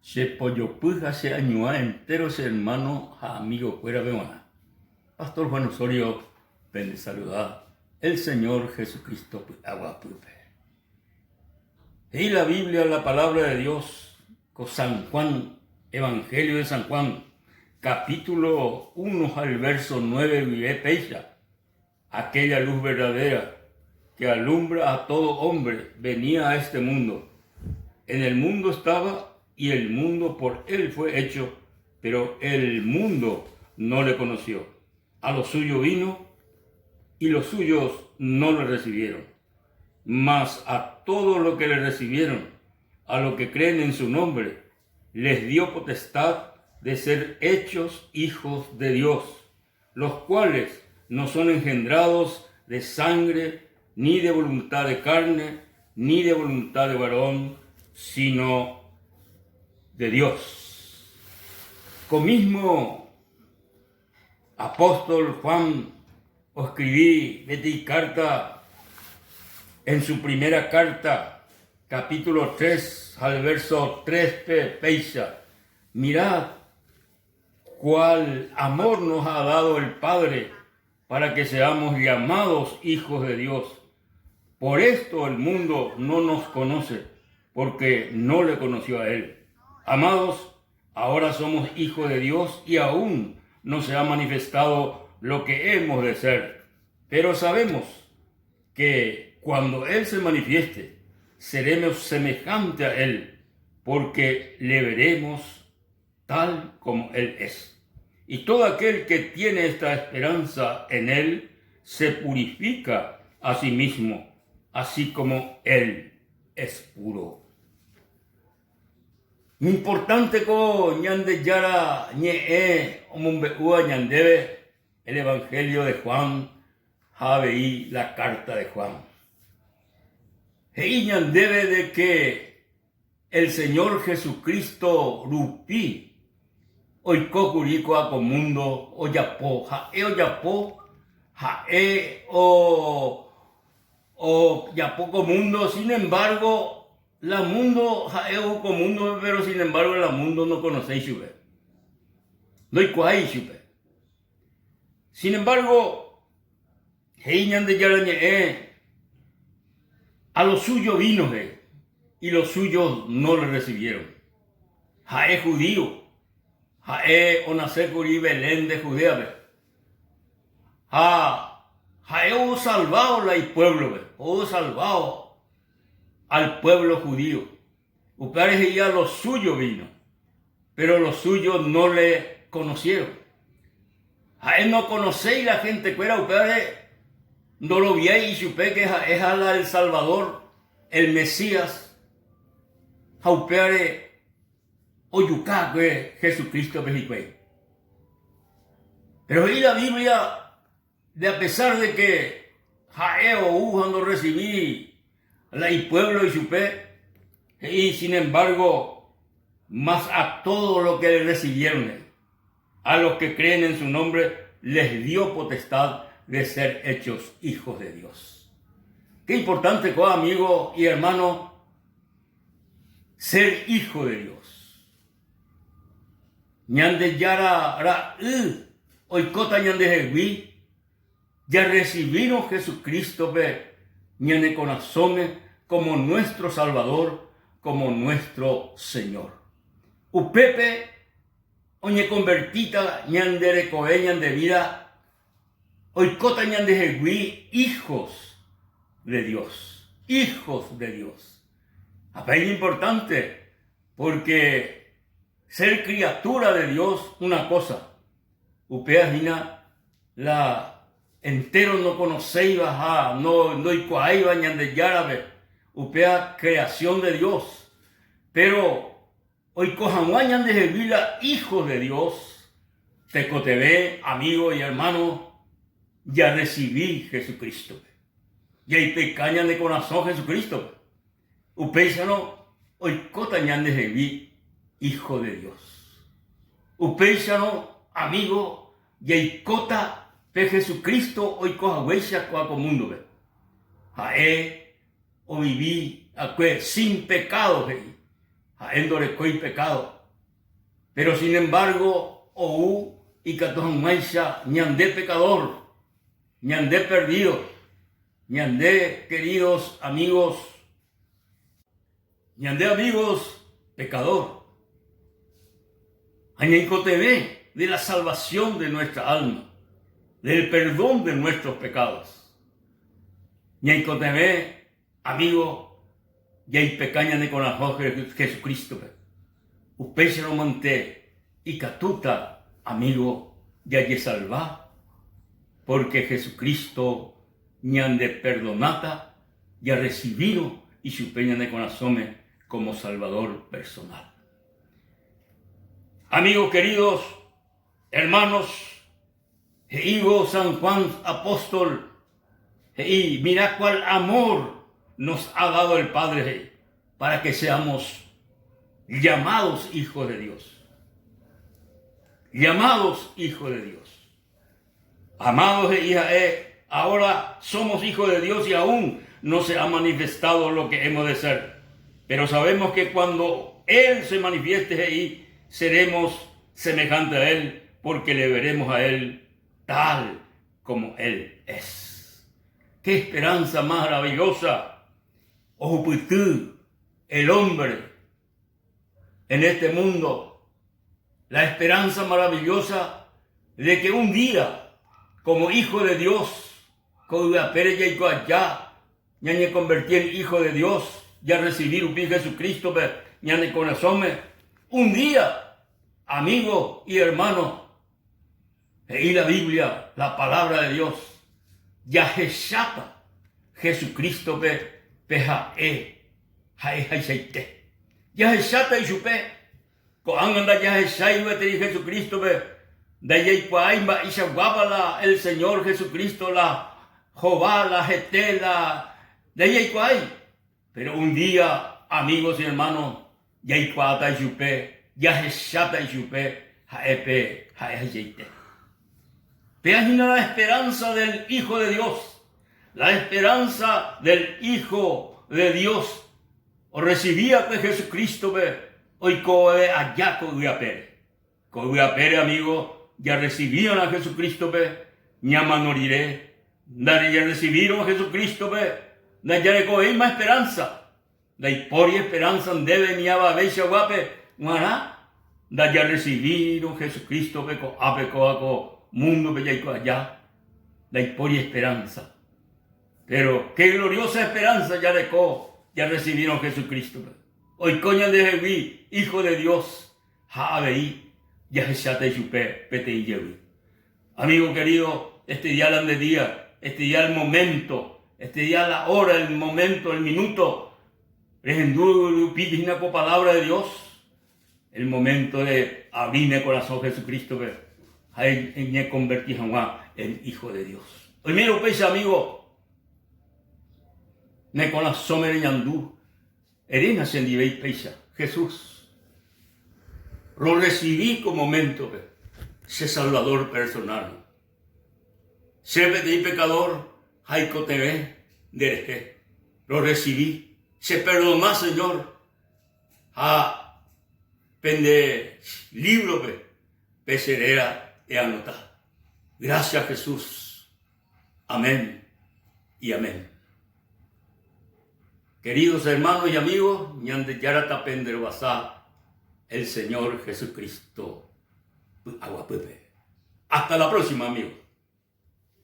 Che pojopy ha che añuã entéro che ermáno ha amigokuérape g̃uarã. Pastor Juan Osorio pendesaluda el Señor Jesucristo py'aguapýpe. He'i la Biblia, la Palabra de Dios, ko San Juan, Evangelio de San Juan, capítulo 1 ha el verso 9 guive péicha, Aquella luz verdadera que alumbra a todo hombre venía a este mundo. En el mundo estaba y el mundo por él fue hecho, pero el mundo no le conoció. A lo suyo vino y los suyos no le recibieron. Mas a todos los que le recibieron, a los que creen en su nombre, les dio potestad de ser hechos hijos de Dios, los cuales no son engendrados de sangre, ni de voluntad de carne, ni de voluntad de varón, sino de Dios. Ko mismo apóstol Juan oskrivi peteĩ kárta en su primera carta, capítulo 3 ha el verso 3-pe péicha, Mirad cuál amor nos ha dado el Padre para que seamos llamados hijos de Dios. Por esto el mundo no nos conoce, porque no le conoció a Él. Amados, ahora somos hijos de Dios y aún no se ha manifestado lo que hemos de ser. Pero sabemos que cuando Él se manifieste, seremos semejante a Él, porque le veremos tal como Él es. Y todo aquel que tiene esta esperanza en Él, se purifica a sí mismo, así como Él es puro. Importante ko Ñandejára ñe'ẽ omombe'úva ñandéve el Evangelio de Juan ha avei la carta de Juan. He'i ñandéve de que El Señor Jesucristo rupi oiko kuri ko'a ko mundo ojapo, ha'e ojapo, ha'e ojapo ko mundo, sin embargo la mundo ha'e ou ko mundo-pe pero sin embargo la mundo nokonoséi chupe, ndoikuaái chupe. Sin embargo, he'i Ñandejára Ñe'ẽ, A lo suyo vino, he'i, y los suyos no le recibieron. Ha'e judío, ha'e onase kuri Belén de Judea-pe. Ha ha'e osalvao la ipuéblope, osalvao al pueblo judío. Upévare he'i a lo suyo vino, pero los suyos no le conocieron. Ha'e nokonoséi la hentekuéra upévare ndoroviái ichupe ke ha'eha la el Salvador, el Mesías, ha upévare ojuka akue Jesucrístope hikuái. Péro he'i la Biblia De a pesar de que ha'e ou ha ndorresivíri la ipuévlo ichupe, he'i, Sin embargo, mas a todos los que le recibieron, he'i, a los que creen en su nombre, les dio potestad de ser hechos hijos de Dios. Qué importante ko amigo y hermano ser hijo de Dios. Ñandejára Ra'y oikóta ñandehegui jarresivírõ Jesucristo-pe ñane korasõme como nuestro Salvador, como nuestro Señor. Upépe oñekonvertíta ñande rekove, ñande vida, oikóta ñandehegui hijos de Dios, hijos de Dios. Ha pe iñimportante Pórke ser kriatúra de Dios una kósa, upéva hína la entéro nokonoséiva ha ndoikuaáiva Ñandejárape, upéva kreasión de Dios. Péro oiko hag̃ua ñandehegui la hijos de Dios, tekotevẽ, amigo y hermano, jarresivi Jesucrístope. Jaipeka ñane korasõ Jesucrístope. Upéicharõ oikóta ñandehegui hijo de Dios. Upéicharõ, amigo, jaikóta pe Jesucristo oiko haguéicha kua ko múndope. Ha'e ovivi akue sin pecado, he'i. Ha'e ndorekói pecado. Pero sin embargo ou ikatu hag̃uáicha ñande pecador, ñande perdido, ñande queridos amigos, ñande amigos pecador, ha ñaikotevẽ de la salvación de nuestra alma, del perdón de nuestros pecados. Ñaikotevẽ Amigo, jaipeka ñane korasõ Jesucristo-pe. Upéicharõ mante ikatúta, amigo, jajesalva, pórke Jesucristo ñandeperdonáta jarresivírõ ichupe ñane korasõme como Salvador personal. Amigos queridos, hermanos, He'ívo San Juan apóstol, he'i, Mirá cuál amor nos ha dado el Padre, he'i, para que seamos llamados hijos de Dios. Llamados hijos de Dios. Amados, he'i ha'e, ahora somos hijos de Dios y aún no se ha manifestado lo que hemos de ser. Pero sabemos que cuando Él se manifieste, he'i, seremos Semejante a Él, porque le veremos a Él tal como Él es. Qué esperanza más maravillosa ohupyty el hombre en este mundo, la esperanza maravillosa de que un día, como hijo de Dios, ko yvy apére jaiko aja Ñañekonverti en hijo de Dios jarresivi rupi Jesucristo-pe ñane korasõme. Un día, amigo y hermano, he'i la Biblia, la palabra de Dios, jahecháta Jesucristo-pe pe ha'e ha'ehaichaite. Jahecháta ichupe, ko'ág̃a ndajahechái gueteri Jesucristo-pe, ndajaikuaái mba'eichaguápa la el Señor Jesucristo la Hova, la hete, la ndajaikuaái. Péro un día, amigos y hermanos, jaikuaáta ichupe, jahecháta ichupe ha'e pe ha'ehaichaite. Péa hína la esperanza del Hijo de Dios, la esperanza del Hijo de Dios orresivi va'ekue Jesucristo-pe oikove aja ko yvy apére. Ko yvy apére, amigo, jarresivírõ Jesucristo-pe ñamano rire, ndarejarresivírõ Jesucristo-pe ndajarekovéima esperanza. Ndaipóri esperanza ndéve ni avavéichaguápe g̃uarã ndajarresivírõ Jesucristo-pe ko'ápe kóva ko múndope jaiko aja, ndaipóri esperanza. Pero, qué gloriosa esperanza jareko jarresivírõ Jesucristo-pe! Oiko ñandehegui hijo de Dios ha avei jahecháta ichupe peteĩ jevy. Amigo querido, este día la nde día, este día el momento, este día la hora, el momento, el minuto, rehendu rupi hína ko palabra de Dios, el momento de abrir ne korasõ Jesucristo-pe ha eñekonverti hag̃ua en hijo de Dios. Oimérõ upéicha, amigo, ne korasõme reñandu Eréna chendivéi péicha, Jesús, rorresivi ko moméntope che Salvador personal. Che peteĩ pekadór ha aikotevẽ nderehe. Rorresivi, cheperdona, Señor, ha pende lívrope pe che réra eanota. Gracias, Jesús. Amén y amén. Queridos hermanos y amigos, Ñandejára tapenderovasa el Señor Jesucristo py'aguapýpe. Hasta la próxima, amigos.